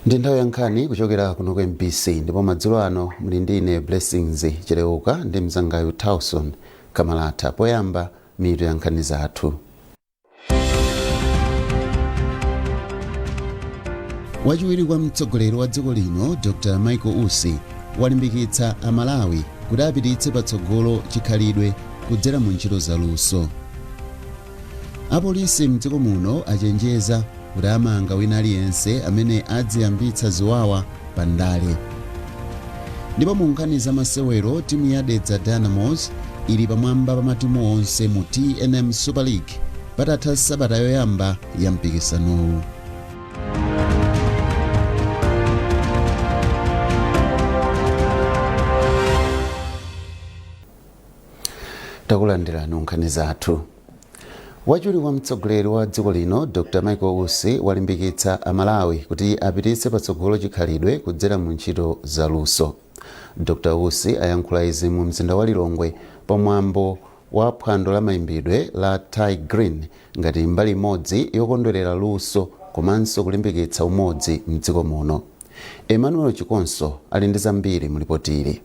Ndi nthawi ya nkhani kuchokera kuno ku MBC, ndipo madzulo ano muli ndi ine Blessings Chileuka ndi mzangayu Towson Kamalatha. Poyamba, mitu ya nkhani zathu. Wachiwiri kwa mtsogoleri wa dziko lino Dr Michael Usi walimbikitsa Amalawi kuti apititse patsogolo chikhalidwe kudzera mu ntchito zaluso. Apolisi mdziko muno achenjeza kuti amanga wina aliyense amene adziyambitsa ziwawa pa ndale. Ndipo mu nkhani za masewero, timu ya Dedza Dynamos ili pamwamba pa matimu onse mu TNM Super League patatha sabata yoyamba ya mpikisanowu. Takulandirani nkhani zathu. Wachiwiri kwa mtsogoleri wa dziko lino Dr Michael Usi walimbikitsa Amalawi kuti apititse patsogolo chikhalidwe kudzera mu ntchito zaluso. Dr Usi ayankhula izi mu mzinda wa Lilongwe pamwambo wa phwando la mayimbidwe la Tay Grin ngati mbali imodzi yokondwerera luso komanso kulimbikitsa umodzi mdziko muno. Emmanuel Chikonso ali ndi zambiri mu lipoti ili.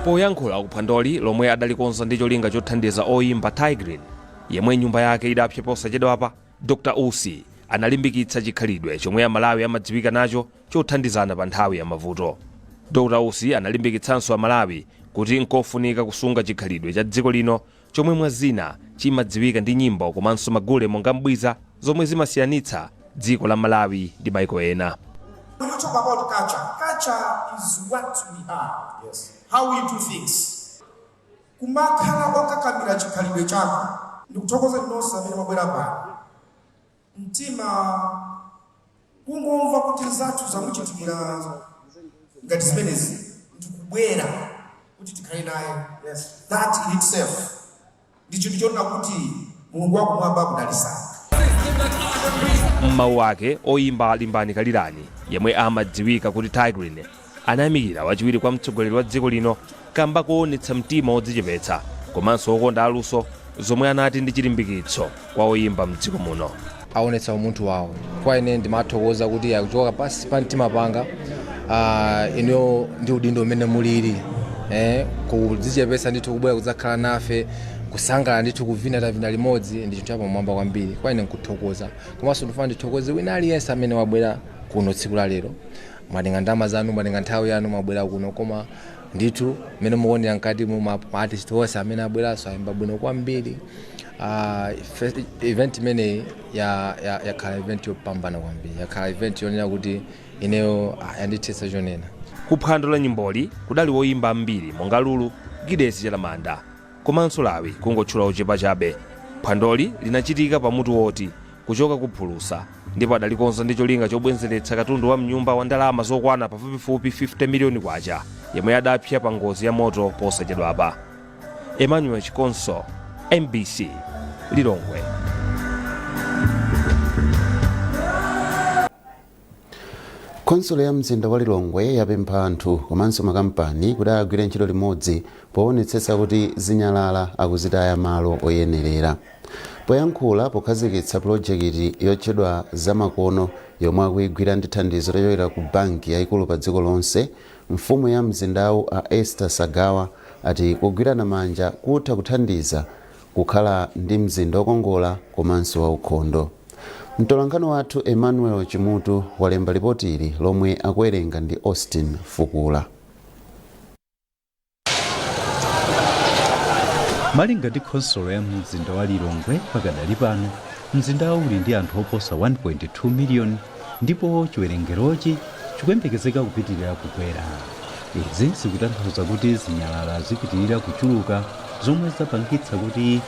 Poyankhula kuphwandoli, lomwe adalikonza ndi cholinga chothandiza oyimba Tay Grin yemwe nyumba yake idapsa posachedwapa, Dr Usi analimbikitsa chikhalidwe chomwe Amalawi amadziwika nacho chothandizana pa nthawi ya mavuto. Dr Usi analimbikitsanso Amalawi kuti nkofunika kusunga chikhalidwe cha dziko lino, chomwe mwa zina chimadziwika ndi nyimbo komanso magule monga mbwiza, zomwe zimasiyanitsa dziko la Malawi ndi maiko ena. When you talk about culture, culture is what we are, how we do things. Kumakhala okakamira chikhalidwe chako. Ndikuthokoza nonse amene mwabwera pano. Mtima kungomva kuti zathu zamuchitikira ngati zimenezi, ndikubwera kuti tikhale naye. That in itself ndi chinthu chonena kuti Mulungu wakumwamba akudalitsani. M'mawu ake, oyimba Limbani Kalirani, yemwe amadziwika kuti Tay Grin, anayamikira wachiwiri kwa mtsogoleri wa dziko lino kamba koonetsa mtima wodzichepetsa komanso wokonda aluso, zomwe anati ndi chilimbikitso kwa oyimba mdziko muno. Aonetsa umunthu wawo. Kwa ine ndimathokoza kuti akuchoka pasi pa mtima panga, inuyo ndi udindo umene mulili, kudzichepetsa ndithu, kubwera kudzakhala nafe, kusangalala ndithu, kuvina, tavina limodzi, ndi chinthu chapamwamba kwambiri. Kwa ine nkuthokoza, komanso ndifuna ndithokoze wina aliyense amene wabwera kuno tsiku la lero. Mwatenga ndalama zanu, mwatenga nthawi yanu, mwabwera kuno, koma ndithu mmene mukuonera mkati mu, ma artist onse amene abweranso ayimba bwino kwambiri. Event imeneyi yakhala event yopambana kwambiri, yakhala event yonena kuti ineyo yandithetsa chonena. Kuphwando la nyimboli kudali woyimba ambiri monga Lulu, Gidesi Chalamanda komanso Lawi, kungotchula ochepa chabe. Phwandoli linachitika pamutu woti "Kuchoka ku Phulusa" ndipo adalikonza ndi cholinga chobwezeretsa katundu wa mnyumba wa ndalama zokwana pafupifupi 50 miliyoni kwacha yemwe adapsa pa ngozi ya moto posachedwapa. Emmanuel Chikonso, MBC, Lilongwe. Khonsolo ya mzinda wa Lilongwe yapempha anthu komanso makampani kuti agwire ntchito limodzi poonetsetsa kuti zinyalala akuzitaya malo oyenerera. Poyankhula pokhazikitsa pulojekiti yotchedwa Zamakono, yomwe akuyigwira ndi thandizo lochokera ku banki yayikulu pa dziko lonse, mfumu ya mzindawu a Esther Sagawa ati kugwirana manja kutha kuthandiza kukhala ndi mzinda wokongola komanso waukhondo. Mtolankhani wathu Emmanuel Chimutu walemba lipoti ili lomwe akuwerenga ndi Austin Fukula. Malinga ndi khonsolo ya mzinda wa Lilongwe, pakadali pano mzindawu uli ndi anthu oposa 1.2 miliyoni ndipo chiwerengerochi chikuyembekezeka kupitirira kukwera. Izi zikutanthauza kuti zinyalala zipitirira kuchuluka, zomwe zapangitsa kuti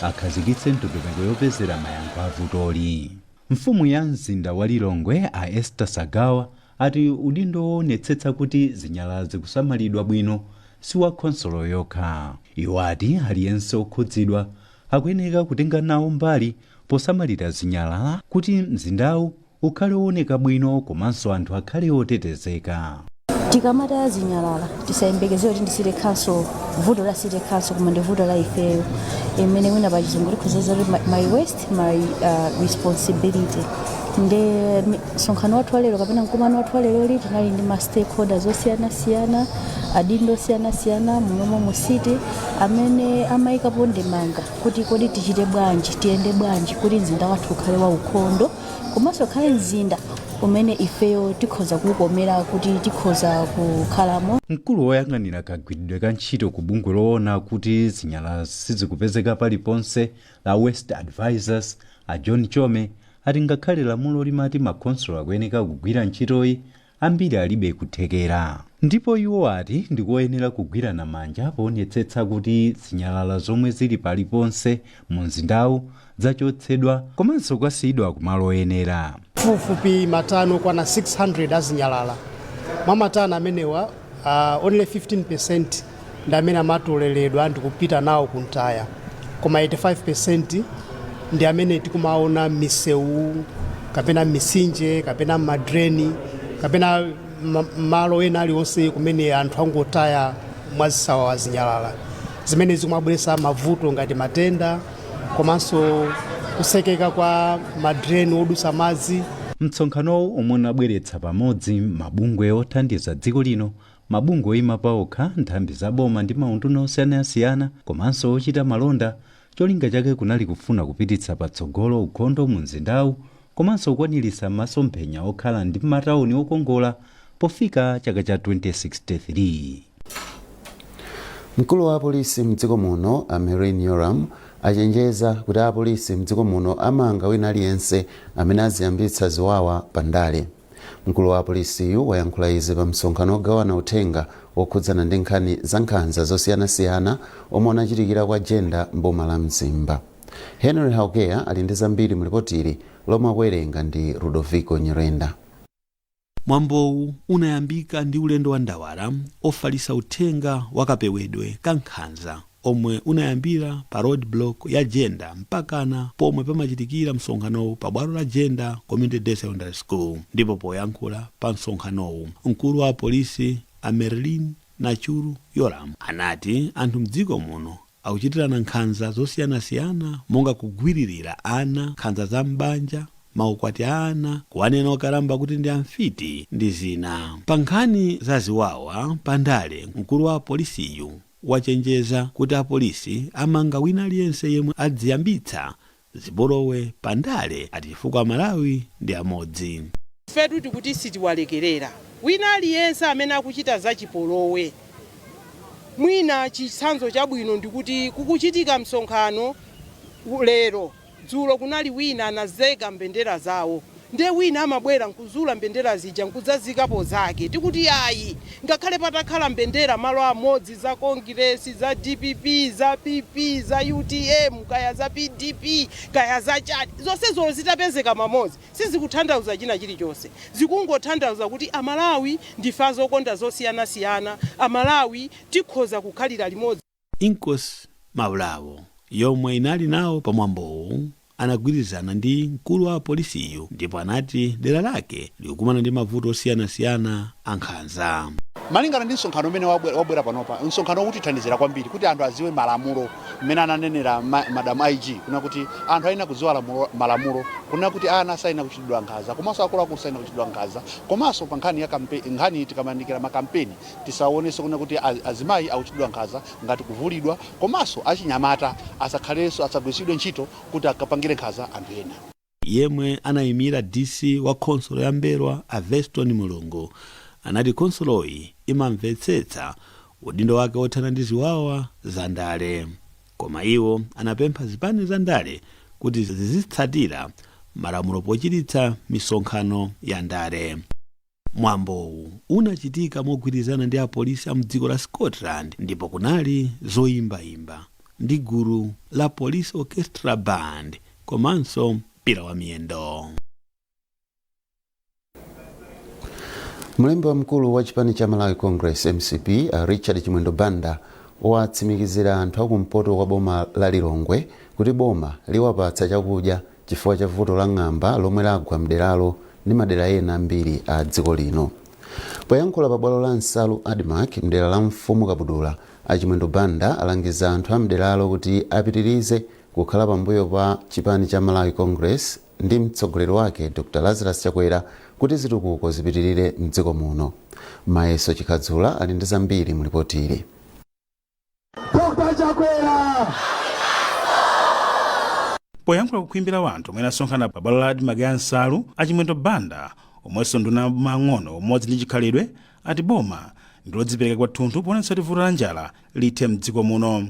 akhazikitse ndondomeko yopezera mayankho a vutoli. Mfumu ya mzinda wa Lilongwe a Esther Sagawa ati udindo woonetsetsa kuti zinyalala zikusamalidwa bwino si wa khonsolo yokha. Iwo ati aliyense okhudzidwa akuyeneka kutenga nawo mbali posamalira zinyalala kuti mzindawu ukhale wooneka bwino komanso anthu akhale otetezeka. Tikamataya zinyalala, tisayembekezere kuti ndi city council, vuto la city council, koma ndi vuto la ifeyo, imene mwina pachizungu tikhoza kuti my waste, my responsibility. Nde msonkhano wathu walero kapena mkumano wathu walero, tinali ndi ma stakeholders osiyanasiyana, adindo osiyanasiyana munomo mu city, amene amayikapo ndemanga kuti kodi tichite bwanji, tiyende bwanji kuti mzinda wathu ukhale waukhondo, komanso ukhale mzinda umene ifeyo tikhoza kuukomera, kuti tikhoza kukhalamo. Mkulu woyang'anira kagwiridwe ka ntchito ku bungwe loona kuti zinyalala sizikupezeka paliponse la Waste Advisors, a John Chome, ati ngakhale lamulo limati makhonsolo akuyeneka kugwira ntchitoyi, ambiri alibe kuthekera, ndipo iwo ati ndikoyenera kugwirana manja poonetsetsa kuti zinyalala zomwe zili paliponse mu mzindawu zachotsedwa komanso kukasiyidwa kumalo oyenera. Pafupifupi matani okwana 600 azinyalala. Mwa matani amenewa, only 15% ndi amene amatoleredwa ndikupita nawo kuntaya, koma 85% ndi amene tikumaona m'misewu kapena m'mitsinje kapena m'madreni kapena malo ena aliwonse kumene anthu angotaya mwazisawawa zinyalala, zimene zikumabweretsa mavuto ngati matenda komanso kutsekeka kwa madreni odutsa madzi. Msonkhanowu, omwe unabweretsa pamodzi mabungwe othandiza dziko lino, mabungwe oyima paokha, nthambi za boma ndi maunduna osiyanasiyana komanso ochita malonda, cholinga chake kunali kufuna kupititsa patsogolo ukhondo mu mzindawu komanso kukwaniritsa masomphenya okhala ndi matawuni okongola pofika chaka cha 2063. Mkulu wa apolisi mdziko muno, a Merlyne Yolamu, achenjeza kuti apolisi mdziko muno amanga wina aliyense amene aziyambitsa ziwawa pandale. Mkulu wa apolisiyu wayankhula izi pa msonkhano wogawana uthenga wokhudzana ndi nkhani za nkhanza zosiyanasiyana omwe unachitikira kwa Jenda mboma la Mzimba. Henry Haukeya ali ndi zambiri mulipotili lomwe akuwerenga ndi Ludovico Nyirenda. Mwambowu unayambika ndi ulendo wa ndawala ofalitsa uthenga wakapewedwe ka nkhanza, omwe unayambira pa road block ya Jenda mpakana pomwe pamachitikira msonkhanowu pa bwalo la Jenda Community Day Secondary School. Ndipo poyankhula pa msonkhanowu, mkulu wa apolisi a Merlyne Nachuru Yolamu anati anthu mdziko muno akuchitirana nkhanza zosiyanasiyana, monga kugwiririra ana, nkhanza za m'banja, maukwati a ana, kuwanena okalamba kuti ndi amfiti ndi zina. Pa nkhani za ziwawa pandale, mkulu wa apolisiyu wachenjeza kuti apolisi amanga wina aliyense yemwe adziyambitsa zipolowe pandale, ati chifukwa Malawi ndi amodzi. Ifetu tikuti sitiwalekerera wina aliyense amene akuchita zachipolowe. Mwina chitsanzo chabwino ndikuti kukuchitika msonkhano lero, dzulo kunali wina anazeka mbendera zawo, ndiye wina amabwera nkuzula mbendera zija nkudzazikapo zake. Tikuti ayi, ngakhale patakhala mbendera malo amodzi za Congress, za DPP, za PP, za UTM, kaya za PDP, kaya za chati, zonsezo zitapezeka mamodzi sizikutanthauza china chilichonse. Zikungotanthauza kuti Amalawi ndife azokonda zosiyanasiyana, Amalawi tikhoza kukhalira limodzi. Inkosi Maulawo, yomwe inali nawo pamwambowu, anagwirizana ndi mkulu wa apolisiyu ndipo anati dera lake likukumana ndi mavuto osiyanasiyana a nkhanza. Malingana ndi msonkhano umene wabwera panopa, msonkhano wokutithandizira kwambiri kuti anthu aziwe malamulo mmene ananenera Madam IG, kuna kuti anthu ayenera kudziwa malamulo, kuna kuti ana sayenera kuchitidwa nkhanza komanso akuluakulu sayenera kuchitidwa nkhanza, komanso pa nkhani ya nkhani tikamayandikira makampeni tisaonenso kuna kuti azimayi akuchitidwa nkhanza ngati kuvulidwa, komanso achinyamata asakhalenso, asagwiritsidwe ntchito kuti akapangire nkhanza anthu ena. Yemwe anayimira DC wa khonsolo ya M'mbelwa, a Veston Mulungu, anati khonsoloyi imamvetsetsa udindo wake wothana ndi ziwawa za ndale, koma iwo anapempha zipani za ndale kuti zizitsatira malamulo pochititsa misonkhano ya ndale. Mwambowu unachitika mogwirizana ndi apolisi a mdziko la Scotland, ndipo kunali zoyimbayimba ndi gulu la Police Orchestra Band komanso mpira wa miyendo. Mlembi wamkulu wa chipani cha Malawi Congress, MCP, a Richard Chimwendo Banda, watsimikizira anthu akumpoto kwa boma la Lilongwe kuti boma liwapatsa chakudya chifukwa cha vuto la ng'amba lomwe lagwa mderalo ndi madera ena ambiri a dziko lino. Poyankhula pa bwalo la Nsalu ADMARC mdera la Mfumu Kabudula, a Chimwendo Banda alangiza anthu a mderalo kuti apitirize kukhala pambuyo pa chipani cha Malawi Congress ndi mtsogoleri wake Dr Lazarus Chakwera kuti zitukuko zipitirire mdziko muno. Mayeso Chikhadzula ali ndi zambiri mu ripoti ili. Dr. Chakwera. Poyankhula kukhwimbi la wanthu omwe anasonkhana pa bwalo la ADMARC ya Nsalu, a Chimwendo Banda, omwenso nduna ya maung'ono umodzi ndi chikhalidwe, ati boma ndi lodzipereka kwathunthu poonetsa kuti vuto la njala lithe mdziko muno.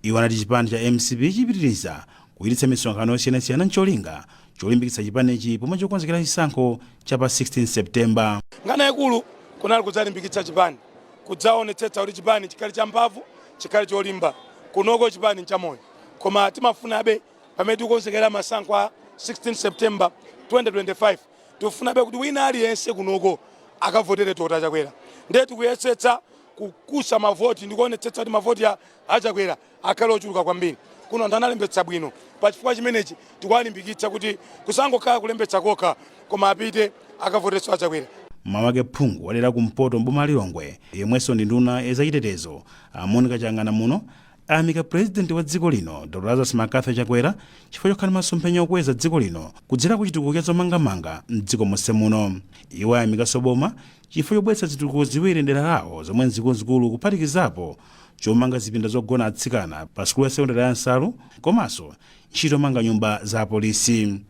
Iwo anati chipani cha MCP chipitiriza kuchititsa misonkhano yosiyanasiyana ncholinga cholimbikitsa chipanichi pomwe chikukonzekera chisankho cha pa 16 September. Nkhani yaikulu kunali kudzalimbikitsa chipani, kudzaonetsetsa kuti chipani chikhale champhamvu, chikhale cholimba. Kunoko chipani nchamoyo, koma timafunabe pamene tikukonzekera masankho a 16 September 2025, tikufunabe kuti wina aliyense kunoko akavotere Dr. Chakwera. Ndiye tikuyesetsa kukusa mavoti ndi kuonetsetsa kuti mavoti a Chakwera akhale ochuluka kwambiri. Kuno anthu analembetsa bwino, pachifukwa chimenechi tikuwalimbikitsa kuti kusangokhala kulembetsa kokha, koma apite akavoterenso a Chakwera. M'mawu ake, phungu wadera kumpoto mboma la Lilongwe yemwenso ndi nduna ya zachitetezo, a Monica Chang'anamuno, ayamika purezidenti wa dziko lino Dr Lazarus McCarthy Chakwera chifukwa chokhala ndi masomphenya okweza dziko lino kudzera ku chitukuko cha zomangamanga mdziko monse muno. Iwo ayamikanso boma chifukwa chobweretsa zitukuko ziwiri mdera lawo zomwe nzikuluzikulu, kuphatikizapo chomanga zipinda zogona atsikana pa sukulu ya sekondari ya Nsalu komanso ntchito yomanga nyumba za apolisi.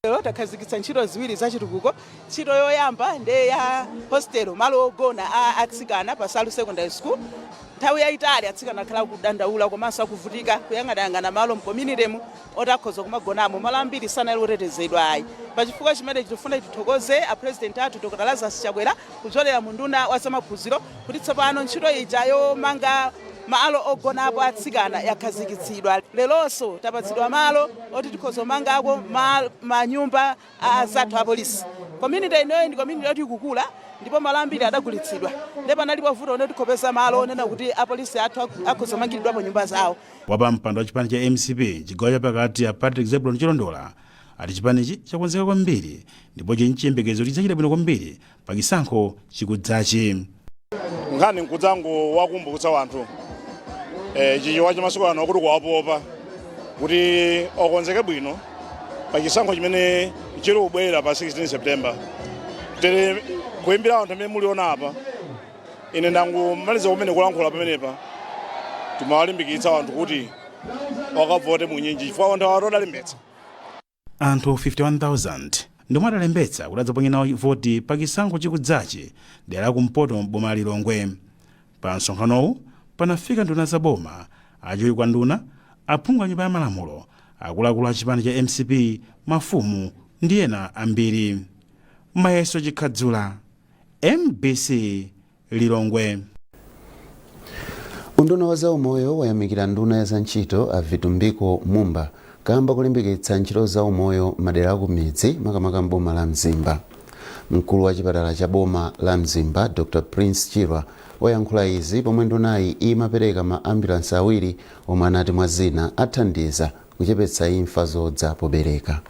Lero takhazikitsa ntchito ziwiri za chitukuko. Ntchito yoyamba ndiye ya hostel, malo ogona a atsikana pa Nsalu Secondary School. Nthawi yayitali atsikana akhala akudandaula komanso akuvutika kuyang'anayang'ana malo m'community mu oti akhoza kumagonamo. Malo ambiri sanali otetezedwa ayi. Pachifukwa chimenechi tifuna tithokoze a president athu Dr Lazarus Chakwera kupyolera mu nduna wa zamaphunziro kuti tsopano ntchito ija yomanga malo ogonapo atsikana yakhazikitsidwa. Leronso tapatsidwa malo oti tikhoza kumangako manyumba a anzathu apolisi. Community inoyi ndi community yoti ikukula ndipo malo ambiri adagulitsidwa, ndipo panalipo vuto onena tikhopeza malo onena kuti apolisi athu akhoza kumangiridwapo nyumba zawo. Wapampando wa chipani cha MCP chigawo chapakati, a Patrick Zebulon Chilondola, ati chipanichi chakonzeka kwambiri ndipo chili nchiyembekezo kuti chidzachita bwino kwambiri pa chisankho chikudzachi. Nkhani nkudzangowakumbutsa wanthu Chichewa chamasiku ano kuti kuwapopa kuti okonzeke bwino pa chisankho chimene chili kubwera pa 16 September. Tere kuimbira anthu amene muliona apa, ine ndangomaliza kumene kulankhula pamenepa, timawalimbikitsa anthu kuti akavote munyinji chifukwa anthu awo adalembetsa. Anthu 51,000 ndiomwe adalembetsa kuti adzaponye nawo voti pa chisankho chikudzachi dera la kumpoto m'boma la Lilongwe. Pa msonkhanowu panafika nduna za boma, achiwiri kwa nduna, aphungu a nyumba ya malamulo, akuluakulu a chipani cha MCP, mafumu ndi ena ambiri. Mayeso Chikhadzula, MBC, Lilongwe. Unduna wa zaumoyo wayamikira nduna ya zantchito a Vitumbiko Mumba kamba kulimbikitsa ntchito za umoyo madera akumidzi, makamaka mboma la Mzimba. Mkulu wa chipatala cha boma la Mzimba, Dr Prince Chirwa, wayankhula izi pomwe ndunayi imapereka ma ambulansi awiri omwe anati mwa zina athandiza kuchepetsa imfa zodza pobereka.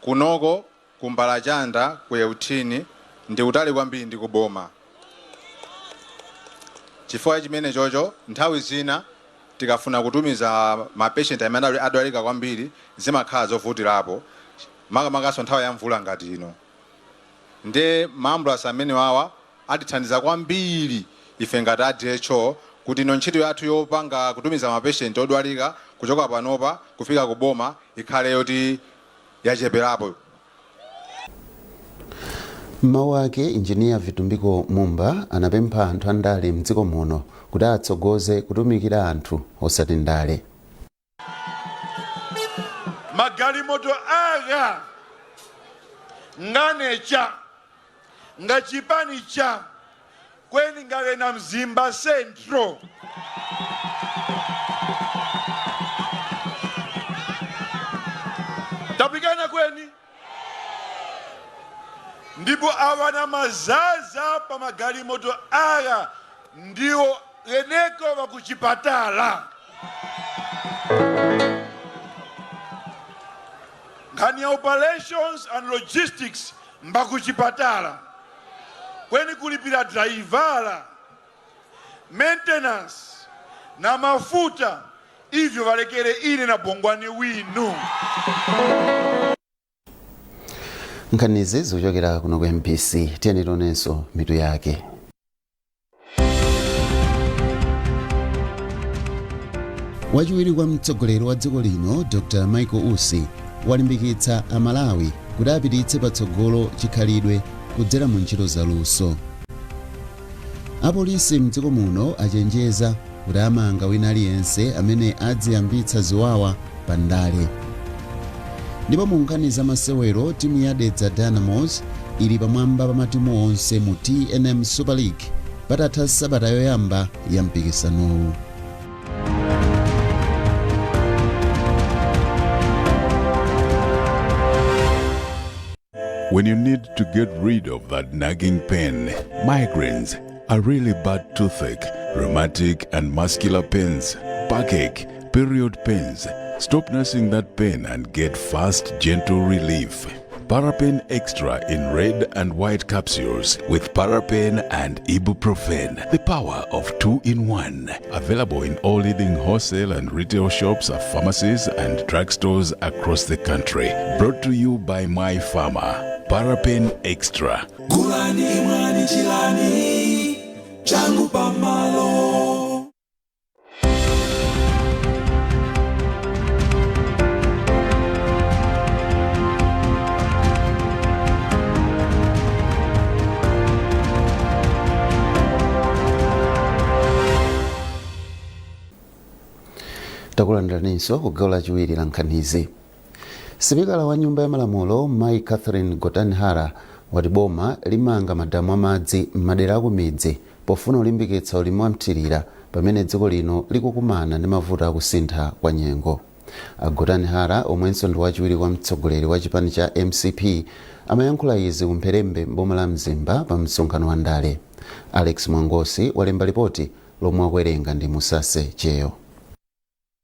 Kunoko ku Mbalachanda ku Euthini ndi kutali kwambiri ndi kuboma. Chifukwa chimene chocho nthawi zina tikafuna kutumiza ma patient amene adwalika kwambiri zimakhala zovutirapo, makamakaso nthawi ya mvula ngati ino. Nde ma ambulance amenewawa atithandiza kwambiri ife ngati a DHO kuti ino ntchito yathu yopanga kutumiza ma patient odwalika kuchoka panopa kufika ku boma ikhale yoti yacheperapo. M'mawu ake, Injiniya Vitumbiko Mumba anapempha anthu andale mdziko muno kuti atsogoze kutumikira anthu osati ndale. Magalimoto aga nganecha nga chipani cha kweni ngave na Mzimba Central. Tapikana kweni ndipo awana mazaza pa magalimoto aya ndiwo weneko wakuchipatala. Nkhani ya operations and logistics mbakuchipatala. Kweni kulipira draivala, maintenance na mafuta, ivyo valekere ine na bongwani winu. Nkhanizi zikuchokera kuno ku MBC. Tiyeni tionenso mitu yake. Wachiwiri kwa mtsogoleri wa dziko lino Dr Michael Usi walimbikitsa Amalawi kuti apititse patsogolo chikhalidwe kudzera mu ntchito zaluso. Apolisi mdziko muno achenjeza kuti amanga wina aliyense amene adziyambitsa ziwawa pa ndale. Ndipo mu nkhani za masewero, timu ya Dedza Dynamos ili pamwamba pa matimu onse mu TNM Super League patatha sabata yoyamba ya mpikisanowu. When you need to get rid of that nagging pain, migraines, a really bad toothache, rheumatic and muscular pains, backache, period pains, stop nursing that pain and get fast, gentle relief. Parapain Extra in red and white capsules with Parapain and ibuprofen. The power of two in one. Available in all leading wholesale and retail shops, pharmacies, and drugstores across the country. Brought to you by My Pharma. Parapain Extra. Gulani, imwani, chilani changu pamalo. Takulandiraninso ku gawo lachiwiri la nkhanizi. Sipikala wa Nyumba ya Malamulo Mai Catherine Gotani Hara wati boma limanga madamu amadzi m'madera akumidzi pofuna kulimbikitsa ulimi wa mthirira pamene dziko lino likukumana ndi mavuto akusintha kwa nyengo. Agotani Hara, omwenso ndi wachiwiri kwa mtsogoleri wa chipani cha MCP, amayankhula izi kumpherembe m'boma la Mzimba pa msonkhano wa ndale. Alex Mwangosi walemba ripoti lomwe akuwerenga ndi Musase Cheyo.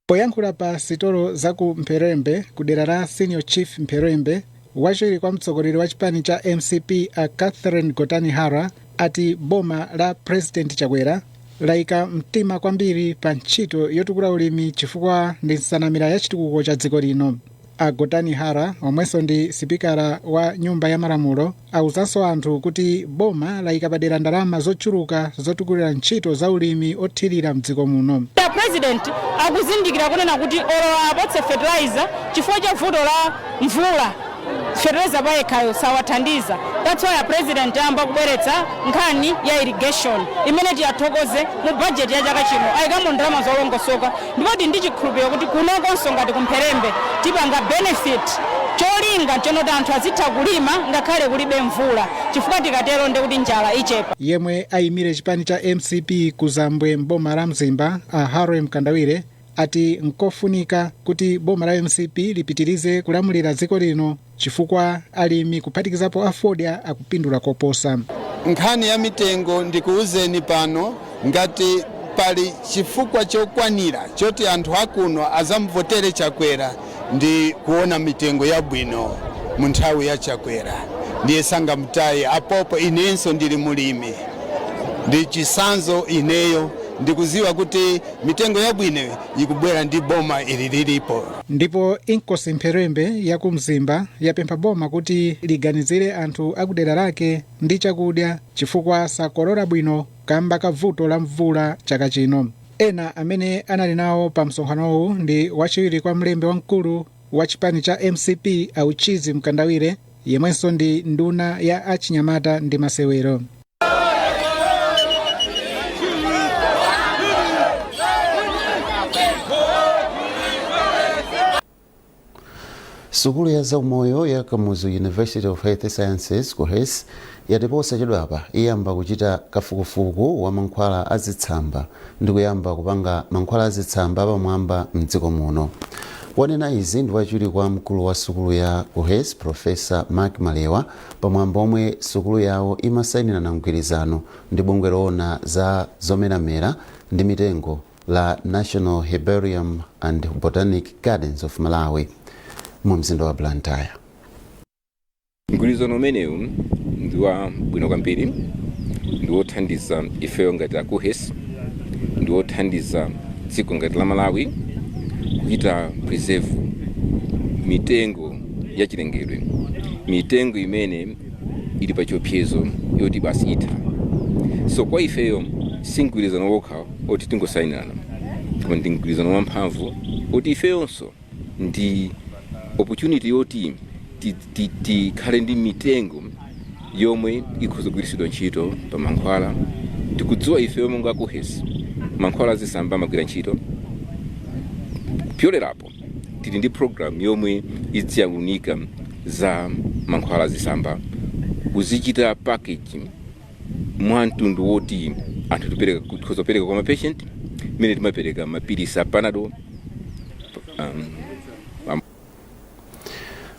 Poyankhula pa sitolo za ku Mpherembe ku dera la Senior Chief Mpherembe, wachiwiri kwa mtsogoleri wa chipani cha MCP a Catherine Gotani Hara ati boma la President Chakwera layika mtima kwambiri pa ntchito yotukula ulimi chifukwa ndi nsanamira ya chitukuko cha dziko lino. A Gotani Hara, omwenso ndi sipikala wa Nyumba ya Malamulo, awuzanso anthu kuti boma layika padera ndalama zochuluka zotukulira ntchito za ulimi othirira mdziko muno. The president akuzindikira kunena kuti olo apatse fertilizer, chifukwa cha vuto la mvula fertilizer payekhayo sawathandiza. That's why a president ayamba kubweretsa nkhani ya irrigation, imene tiyathokoze mu budget ya chaka chino ayikamo ndalama zolongosoka, ndipo ndi chikhulupiriro kuti kunokonso ngati kumpherembe tipanga benefit. Cholinga nchonoti anthu azitha kulima ngakhale kulibe mvula, chifukwa tikatero ndi kuti njala ichepa. Yemwe ayimire chipani cha MCP kuzambwe mboma la Mzimba a Harry Mkandawire ati nkofunika kuti boma la MCP lipitirize kulamulira dziko lino chifukwa alimi kuphatikizapo afodya akupindula koposa. Nkhani ya mitengo, ndikuwuzeni pano, ngati pali chifukwa chokwanira choti anthu akuno azamvotere Chakwera ndi kuona mitengo yabwino mu nthawi ya Chakwera, ndiye sangamtaye apopo. Inenso ndili mulimi, ndi chisanzo ineyo ndikuziwa kuti mitengo yabwino ikubwera ndi boma ili lilipo. Ndipo Inkosi Mpherembe yaku Mzimba yapempha boma kuti liganizire anthu akudera lake ndi chakudya chifukwa sakolola bwino kamba ka vuto la mvula chaka chino. Ena amene anali nawo pa msonkhanowu ndi wachiwiri kwa mlembi wamkulu wa chipani cha MCP Auchizi Mkandawire, yemwenso ndi nduna ya achinyamata ndi masewero. Sukulu ya zaumoyo ya Kamuzu University of Health Sciences, KUHeS, yati posachedwapa iyamba kuchita kafukufuku wa mankhwala azitsamba ndi kuyamba kupanga mankhwala azitsamba pamwamba mdziko muno. Wanena izi ndi wachiwiri kwa mkulu wa sukulu ya KUHeS, Profesa Mark Malewa, pamwambo omwe sukulu yawo imasayinirana mgwirizano ndi bungwe loona za zomeramera ndi mitengo la National Herbarium and Botanic Gardens of Malawi mu mzinda wa Blantyre. Mgwirizano umenewu ndi wa bwino kwambiri. Ndi wothandiza ifeyo ngati a KUHeS, ndi wothandiza dziko ngati la Malawi kuchita preserve mitengo ya chilengedwe, mitengo imene ili pa chiopsezo yoti basi itha. So kwa ifeyo si mgwirizano wokha oti tingosayinirana, koma ndi mgwirizano wamphamvu oti ifeyonso ndi opportunity yoti tikhale ndi mitengo yomwe ikhoza kugwiritsidwa ntchito pa mankhwala. Tikudziwa ifeyo monga KUHeS, mankhwala azitsamba amagwira ntchito. Kupyolerapo tili ndi program yomwe idziyaunika za mankhwala azitsamba, kuzichita package mwa mtundu woti anthu tipereka, tikhoza kupereka kwa mapatient mmene timapereka mapilisi a Panado.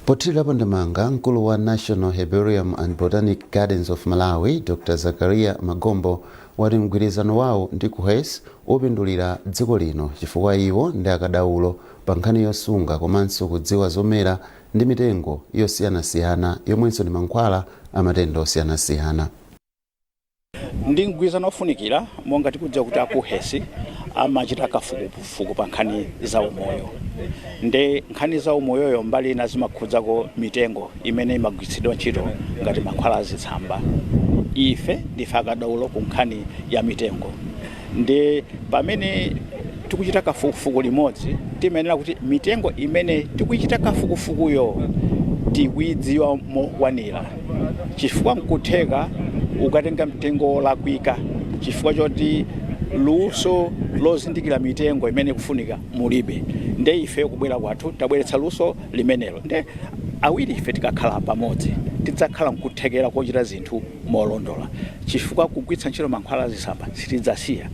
Pothirirapo ndemanga, mkulu wa National Herbarium and Botanic Gardens of Malawi, Dr Zakaria Magombo, wati mgwirizano wawo ndi KUHeS upindulira dziko lino chifukwa iwo ndi akadaulo pa nkhani yosunga komanso kudziwa zomera ndi mitengo yosiyanasiyana yomwenso ndi mankhwala amatenda osiyanasiyana. Ndi mgwirizano ofunikira, monga tikudziwa kuti a KUHeS amachita kafukufuku pa nkhani za umoyo, nde nkhani za umoyoyo mbali ina zimakhudzako mitengo imene imagwiritsidwa ntchito ngati mankhwala azitsamba. Ife ndife akadaulo ku nkhani ya mitengo, ndi pamene tikuchita kafukufuku limodzi timayenera kuti mitengo imene tikuichita kafukufukuyo tikuidziwa mokwanira, chifukwa nkutheka ukatenga mtengo wolakwika chifukwa choti luso lozindikira mitengo imene ikufunika mulibe. Nde ife kubwera kwathu tabweretsa luso limenelo, nde awiri ife tikakhala pamodzi tidzakhala nkuthekera kochita zinthu molondola, chifukwa kugwiritsa ntchito mankhwala azitsamba sitidzasiya,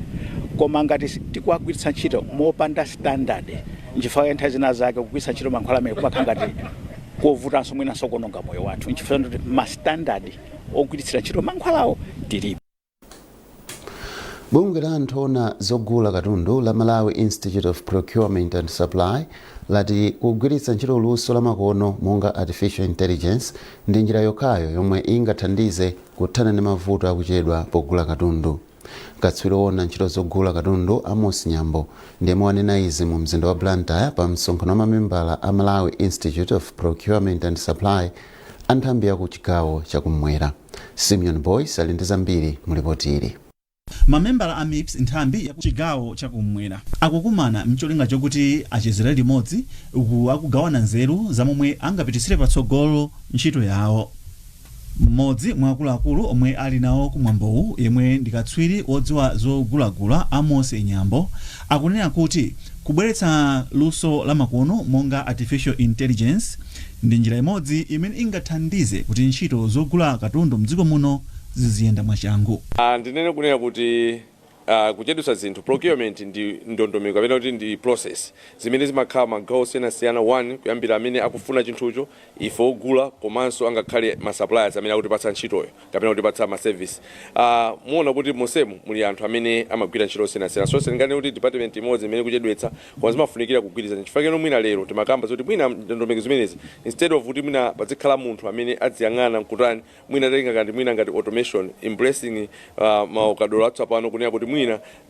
koma ngati tikuwagwiritsa ntchito mopanda standard, nchifukwa nthawi zina zake kugwiritsa ntchito mankhwala amene kumakhala ngati kovutanso, mwinanso kuononga moyo wathu, nchifukwa kuti ma standard ogwiritsira ntchito mankhwalawo tilibe. Bungwe la anthu ona zogula katundu la Malawi Institute of Procurement and Supply lati kugwiritsa ntchito luso lamakono monga artificial intelligence ndi njira yokhayo yomwe ingathandize kuthana ndi mavuto akuchedwa pogula katundu. Katswiri woona ntchito zogula katundu, Amos Nyambo, ndiyemwe wanena izi mu mzinda wa Blantyre pa msonkhano wa mamembala a Malawi Institute of Procurement and Supply a nthambi ya ku chigawo chakummwera. Simeon Boyce ali ndi zambiri mu ripoti ili. Mamembala a MIPS nthambi ya chigawo chakummwera akukumana mcholinga chokuti achezere limodzi uku akugawana nzeru za momwe angapititsire patsogolo ntchito yawo. Mmodzi mwa akuluakulu omwe ali nawo kumwambowu, yemwe ndi katswiri wodziwa zogulagula, Amos Nyambo, akunena kuti kubweretsa luso lamakono monga artificial intelligence ndi njira imodzi imene ingathandize kuti ntchito zogula katundu mdziko muno ziziyenda mwachangu. Ndinene kunena kuti kuchedwetsa zinthu, procurement ndi ndondomeko kapena kuti ndi process zimene zimakhala magawo osiyanasiyana, one kuyambira amene akufuna chinthucho, ife ogula, komanso angakhale ma suppliers amene akutipatsa ntchitoyo kapena kutipatsa ma service. Muona kuti monsemu muli anthu amene amagwira ntchito osiyanasiyana, so sindinganene kuti department imodzi imene kuchedwetsa, koma zimafunikira kugwirizana. Chifukwa keno mwina lero timakamba zoti mwina ndondomeko zimenezi, instead of kuti mwina pazikhala munthu amene adziyang'ana nkutani, mwina tenga ngati mwina ngati automation, embracing maukadaulo atsopano, kunena kuti mwina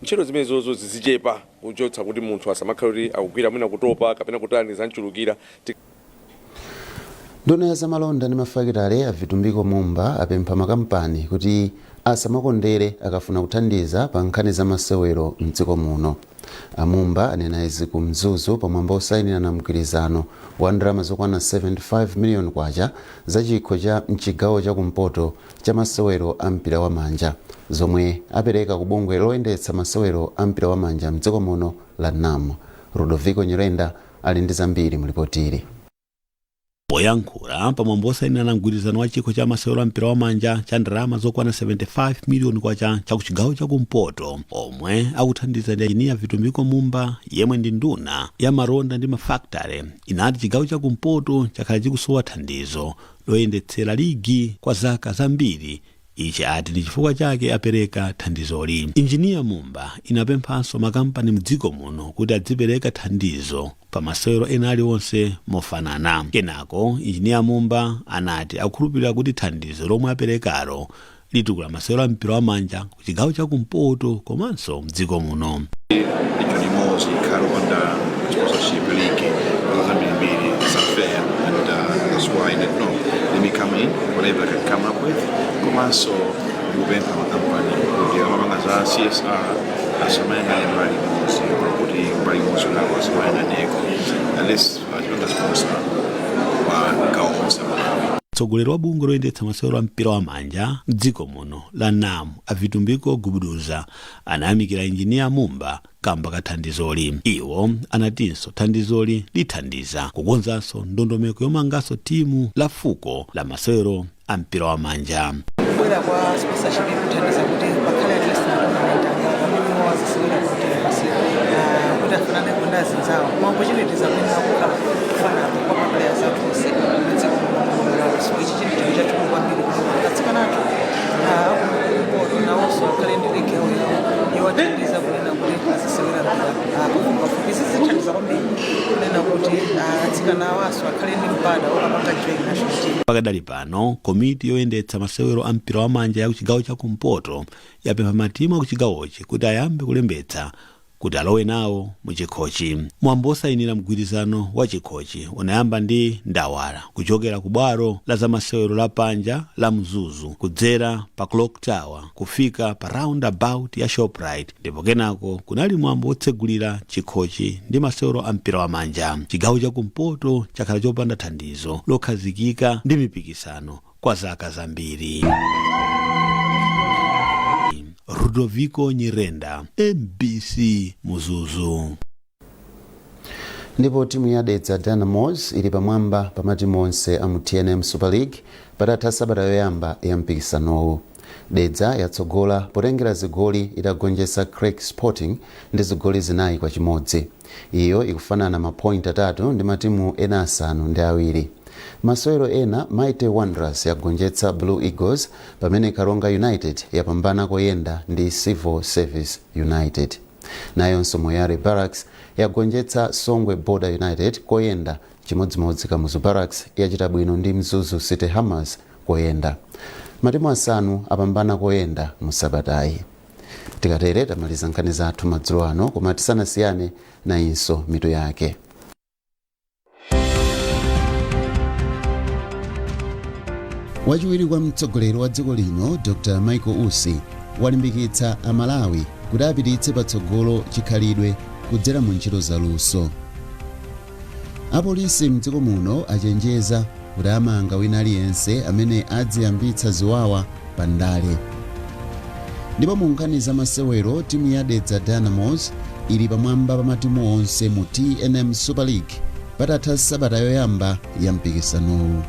ntchito zimenezozo zizichepa, kuchotsa kuti munthu asamakhale kuti akugwira mwina kutopa kapena kutani zanchulukira. Nduna ya zamalonda ndi mafakitale, a Vitumbiko Mumba, apempha makampani kuti asamakondere akafuna kuthandiza pa nkhani za masewero mdziko muno. Amumba anena izi ku Mzuzu pamwambo osayinirana mgwirizano wa ndalama zokwana 75 miliyoni kwacha za chikho cha mchigawo chakumpoto cha masewero a mpira wa manja, zomwe apereka ku bungwe loyendetsa masewero a mpira wa manja mdziko muno la NAM. Ludovico Nyirenda ali ndi zambiri mu ripoti ili. Poyankhula pamwambo osayinirana mgwirizano wa chikho cha masewero a mpira wa manja cha ndalama zokwana 75 miliyoni kwacha cha kuchigawo chakumpoto, omwe akuthandiza ndi Injiniya Vitumbiko Mumba yemwe ndi nduna ya malonda ndi mafakitale, inati chigawo chakumpoto chakhala chikusowa thandizo loyendetsera ligi kwa zaka zambiri. Ichi ati ndi chifukwa chake apereka thandizoli. Injiniya Mumba inapemphanso makampani mdziko muno kuti adzipereka thandizo pa masewero ena aliwonse mofanana. Kenako Injiniya Mumba anati akukhulupirira kuti thandizo lomwe aperekalo litukula masewero a mpira wamanja ku chigawo chakumpoto komanso mdziko muno. Region imodzi ikhale opanda sponsorship league zambirimbiri is unfair, and that's why I no, let me come in, whatever I can come up with. Komanso ndikupempha makampani kuti amapanga za CSR asamayang'ane mbali imodzi, kuti mbali imodzi lako asamayang'aneko, unless achipanga sponsor wa gawo onse Malawi. Mtsogoleri wa bungwe loyendetsa masewero a mpira wamanja mdziko muno la NAM, a Vitumbiko Gubuduza, anayamikira Injiniya Mumba kamba ka thandizoli. Iwo anatinso thandizoli lithandiza kukonzanso ndondomeko yomanganso timu la fuko la masewero a mpira wamanja. Kubwera kwa sponsorship kuthandiza kuti pakhale at least tournament amene wazisewera kuti kuti afanane ndi azinzawo, ma opportunities amene akukhala kufanana kwa ma players athu onse mdziko muno Malawi. So ichi chili chinthu chachikulu kwambiri kuti atsikana athu akumpoto nawonso akhale ndi ligi yawo yawo yowathandiza kunena kuti azisewera mpira pafupipafupi. Izi zithandiza kwambiri kunena kuti atsikana awaso akhale ndi mpata okapanga join national team. Pakadali pano, komiti yoyendetsa masewero a mpira wamanja ya kuchigawo chakumpoto yapempha matimu akuchigawochi kuti ayambe kulembetsa kuti alowe nawo mu chikhochi. Mwambo osayinira mgwirizano wa chikhochi unayamba ndi ndawala kuchokera ku bwalo la zamasewero la panja la Mzuzu, kudzera pa Clock Tower, kufika pa roundabout ya Shoprite, ndipo kenako kunali mwambo wotsegulira chikhochi ndi masewero a mpira wamanja. Chigawo chakumpoto chakhala chopanda thandizo lokhazikika ndi mipikisano kwa zaka zambiri. Rudoviko Nyirenda, MBC, Mzuzu. Ndipo timu ya Dedza Dynamos ili pamwamba pa matimu onse a mu TNM Super League patatha sabata yoyamba ya mpikisanowu. Dedza yatsogola potengera zigoli itagonjetsa Creck Sporting ndi zigoli 4-1. Iyo ikufanana ma point 3 ndi matimu ena 7. Masewero ena, Mighty Wanderers yagonjetsa Blue Eagles, pamene Karonga United yapambana koyenda ndi Civil Service United. Nayonso Moyale Barracks yagonjetsa Songwe Border United koyenda. Chimodzimodzi Kamuzu Barracks yachita bwino ndi Mzuzu City Hammers koyenda. Matimu 5 apambana koyenda mu sabatayi. Tikatere tamaliza nkhani zathu madzulo ano, koma tisanasiyane, nayinso mitu yake. Wachiwiri kwa mtsogoleri wa dziko lino Dr Michael Usi walimbikitsa Amalawi kuti apititse patsogolo chikhalidwe kudzera mu ntchito zaluso. Apolisi mdziko muno achenjeza kuti amanga wina aliyense amene adziyambitsa ziwawa pa ndale. Ndipo mu nkhani za masewero, timu ya Dedza Dynamos ili pamwamba pa matimu onse mu TNM Super League patatha sabata yoyamba ya mpikisanowu.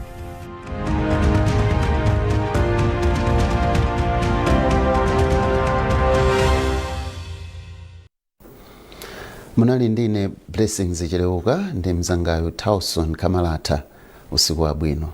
Munali ndine Blessings Chileuka ndi mzangayo Towson Kamalata. Usiku wabwino.